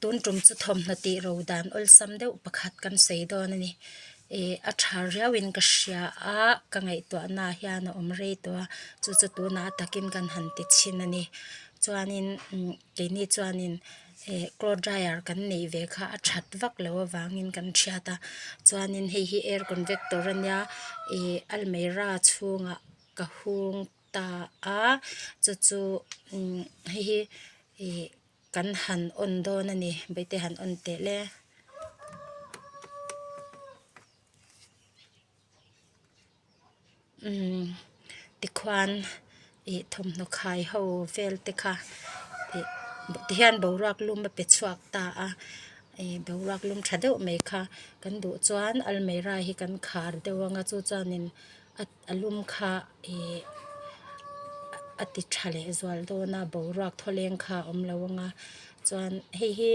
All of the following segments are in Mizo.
Tun tum chu thawmhnaw tih ro dan awlsam deuh pakhat kan sawi dawn a ni. Ih a tha riauin ka hria a, ka ngaihtuahna ah hian a awm rei tawh a, chu chu tunah takin kan han ti chhin a ni. Chuanin umm keini chuanin ih cloth dryer kan neih ve kha a that vak loh avangin kan hriat a, chuanin hei hi air convector a nia ih almera chhungah ka hung ta a, chu chu umm hei hi ih. Kan han on dawn a ni, bete han on teh le. Umm tikhuan ih thawmhnaw khai ho vel te kha ih tihian boruak lum a pe chhuak ta a, ih boruak lum tha deuh mai kha kan duh chuan almera hi kan khar deuh ang a chu chuanin a a lum kha ih a ti tha leh zual dawn a boruak thawleng kha a awm lo ang a chuan hei hi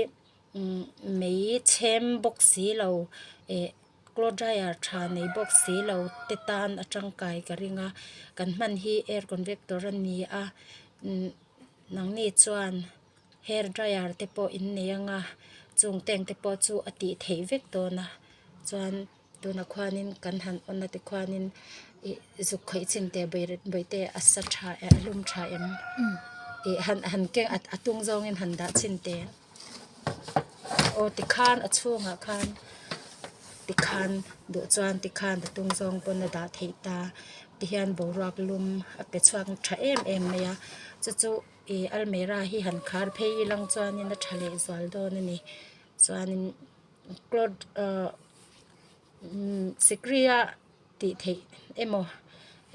umm mei chhem bawk si lo ih cloth dryer tha nei bawk si lo te tan a tangkai ka ring a kan hman hi air convector a ni a umm nangni chuan hair dryer te pawh in nei ang a chung teng te pawh chu a tih theih vek dawn a chuan. Tunah khuanin kan han on a tikhuanin ih zuk khawih chin teh bawihte a sa tha eh a lum tha em ih han han keng a tung zawngin han dah chhin teh aw tikhan a chhungah khan tikhan duh chuan tikhan a tung zawng pawn a dah theih ta tihian boruak lum a pe chhuak tha em em mai a chu chu ih almera hi han khar phei ilang chuanin a tha leh zual dawn a ni chuanin. Cloth ahh umm sikri a tih theih emaw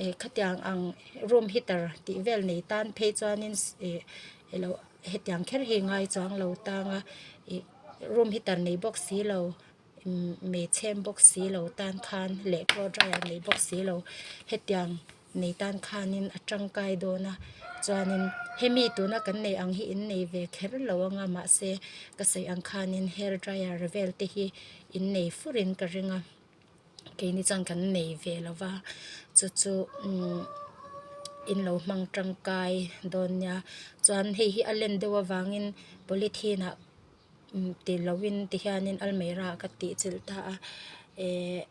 eh khatiang ang room heater tih vel nei tan phei chuanin ih ilo hetiang kher hi ngai chuang lo tang a ih room heater nei bawk si lo umm mei chhem bawk si lo tan khan leh cloth dryer nei bawk si lo hetiang. Nei tan khanin a tangkai dawn a chuanin hemi tuna kan neih ang hi in nei ve kher lo anga mahse ka sawi ang khanin hair dryer vel te hi in nei fur in ka ring a keini chuan kan nei ve lo va chu chu umm in lo hmang tangkai dawn nia chuan hei hi a len deuh avangin polythene ah ti lovin tihianin almera ah ka tih chilh ta a ehh.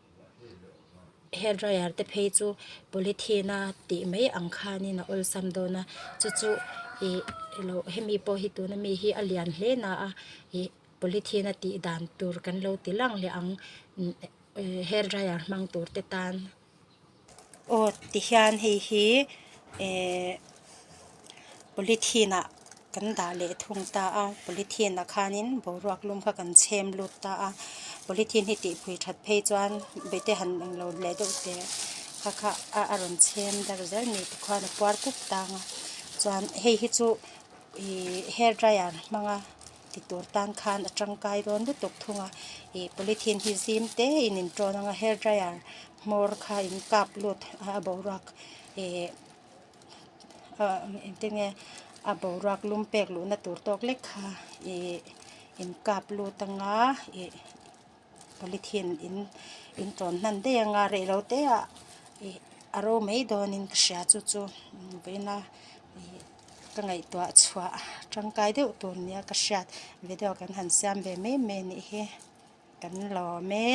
Hair dryer te phei chu polythene a tih mai ang khanin a awlsam dawn a chu chu ih ilo hemi pawh hi tuna mi hi a lian hle na a ih polythene a tih dan tur kan lo ti lang leh ang hair dryer hmang tur te tan. Aw tihian hei hi eh polythene ah kan dah leh thung ta a polythene ah khanin boruak lum kha kan chhem lut ta a polythene hi tih phui that phei chuan bete han englo leh deuh teh kha kha a rawn chhem dar zel mai tikhuan a puar pup tang a chuan hei hi chu ihh hair dryer hmanga ti tur tan khan a tangkai dawn lutuk thung a ih polythene hi zim te in intawn anga hair dryer hmawr kha in kap lut a boruak ih ah engtin nge a boruak lum pek luhna tur tawk lek kha ih in kap lut anga ih polythene in in tawn hnan daih anga rei lo te ah ih a ro mai dawnin ka hria chu chu vawiina ih ka ngaihtuah chhuah tangkai deuh tur nia ka hriat video kan han siam ve mai mai a nih hi kan lawm e.